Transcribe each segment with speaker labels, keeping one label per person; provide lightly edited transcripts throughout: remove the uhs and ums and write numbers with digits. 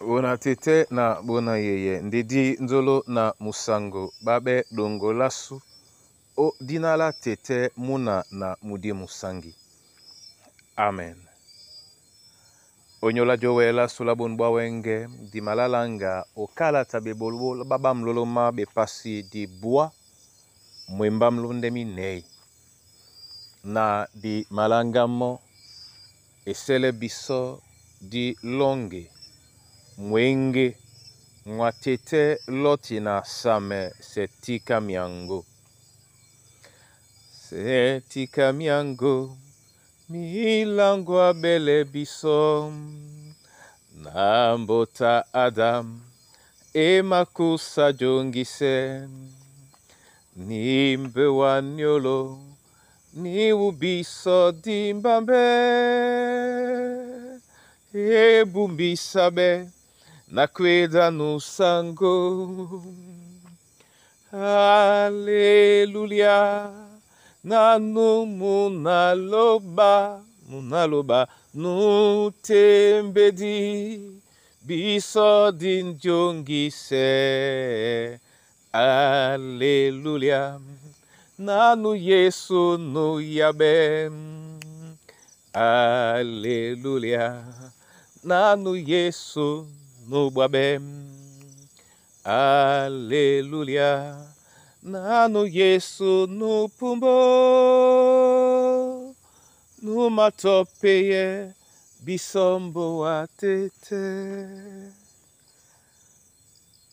Speaker 1: Bona tete na bona yeye ndedi nzolo na musango babe dongolasu o dina la tete muna na mudimu sangi. Amen. Onyola jowela sula bonu bwa wenge di malalanga okalata bebolo babamloloma bepasi di bwa mwemba mlonde minei na di malanga mo esele biso di longe mwenge mwa tete loti na same se tika miango. Se tika miango milango abele biso na mbota Adam emakusa jongise ni mbewa nyolo ni ubiso dimbambe ebumbisabe na kweda no sango. Alléluia. Nanu munaloba munaloba nutembedi biso dinjongise. Alléluia. Nanu Yesu nu yabe. Alléluia. Nanu Yesu nu bwabe. Alléluia. Nanu Yesu nu pumbo. Nu matopeye bisombo atete.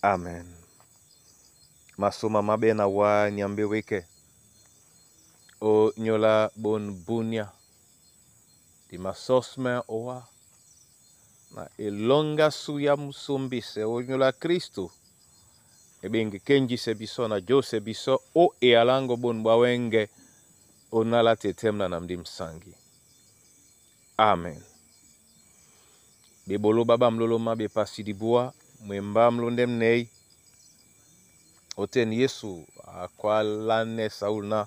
Speaker 1: Amen. Masoma mabe na wa nyambe weke. O nyola bon bunia. Di masosme owa. Na elonga suya musumbise o nyola Kristo. Ebenge kenjise biso na jose biso o ealango bon bwa wenge onala tetemna na mdi msangi. Amen. Bebolo baba mloloma bepasi dibua mwemba mlonde mnei. Oten Yesu akwalane Saul na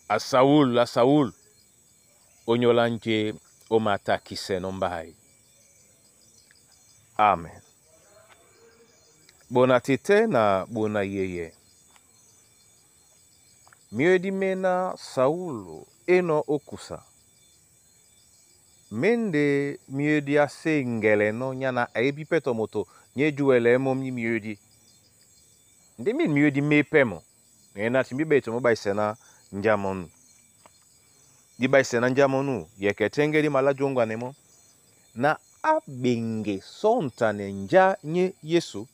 Speaker 1: a Saul a Saul onyola nje omatakise nombai. Amen. Bona tete na bona yeye. Miedi mena Saulo eno okusa. Mende miedi ase ngele no nyana ebi peto moto nye juele mo mi miedi. Nde mi miedi me pemo. Ena timbi beto mo baisena njamonu. Di baisena njamonu yeketenge di mala jongwa nemo. Na abenge sontane nja nye Yesu.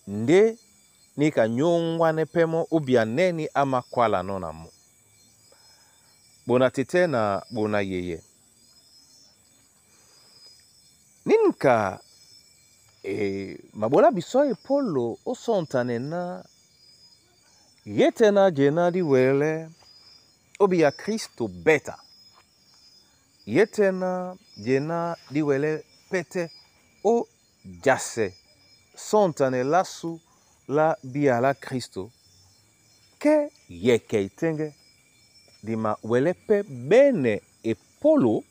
Speaker 1: Nde nika nyongwane pemo ubia neni ama kwala nona mo. Bona tete na bona yeye. Ninka e, mabola biso e polo osontane na yete na jena di wele obi ya Kristo beta. Yete na jena di wele pete o jase sontane lasu la bia la Kristo. Ke yeke itenge di ma wele pe bene e polo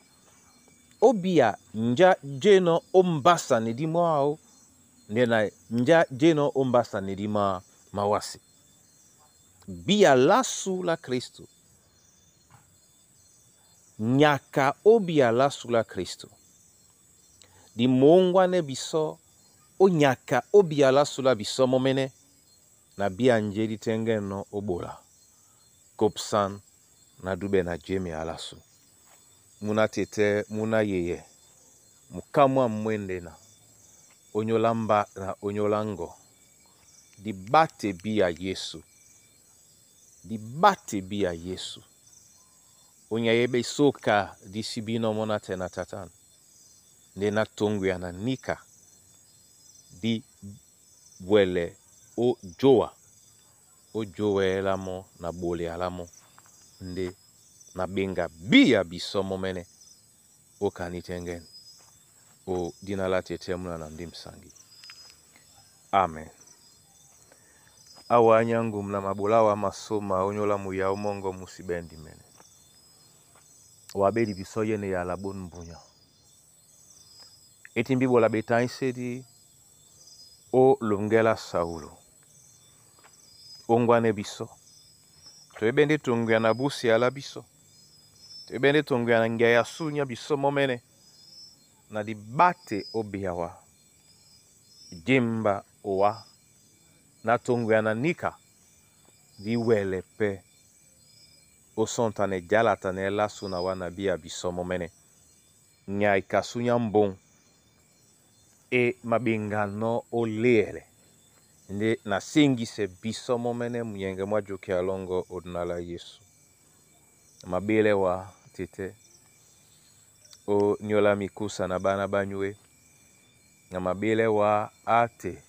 Speaker 1: obia nja jeno ombasa ne di mo nde na nja jeno ombasa ne di ma mawasi. Bia lasu la Kristo. Nyaka obia lasu la Kristo. Di mongwane biso o nyaka obia lasu la biso momene na bia nje di tenge no obola. Kopsan na dube na jemi alasu. Muna tete muna yeye. Mukamwa mwende na onyola mba na onyola ngo. Di bate bia Yesu. Di bate bia Yesu. Onya yebe soka di sibino mona tena tatan. Nde na tongwe na nika di wele o joa. O joa elamo na bole alamo. Nde na benga bia biso momene. O kanitengen. O dina la tete muna na ndi msangi. Amen. Awa anyangu mna mabolawa masoma onyola muya omongo musibendi mene. Wabeli biso yene ya labon mbunya. E timbi bola betanyisedi o longela Saulo ongwane biso toyebe nde tonguya na busi ala biso toyebe nde tonguya na ngia ya sunya biso momene na dibate obiawa jemba owa na tonguya na nika diwele pe osontane jalata na elasu na wa na bia biso momene nya ikasunya mbon e mabengano oleele nde nasengise biso momene muyenge mwa joki alongo odinala Yesu mabele wa tete o nyola mikusa na bana banyue na mabele wa ate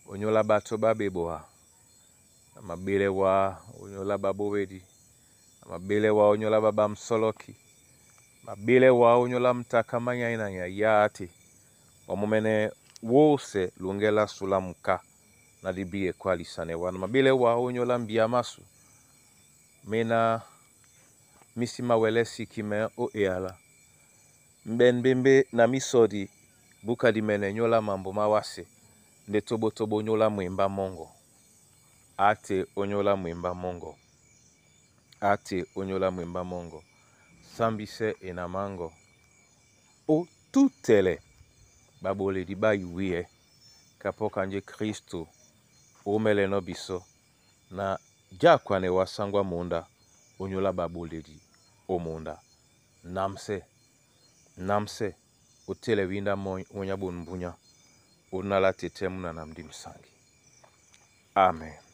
Speaker 1: onyola bato babeboa na mabele wa onyola babowedi na mabele wa onyola babamsoloki mabele wa onyola mtakamanya ya ate wamomene wose lungela sula muka na dibi ekwalisane wana mabele wa onyola mbia masu mena misi mawele siki me o eyala mbembembe na misodi buka dimene nyola mambo mawase nde tobotobo nyola mwemba mongo ate onyola mwemba mongo ate onyola mwemba mongo sambise enamango o tutele baboledi bayuwie kapoka nje Kristo omeleno biso na jakwane wasangwa munda onyola baboledi omunda namse namse otele winda monya bon mbunya onala tete muna na mdi msangi. Amen.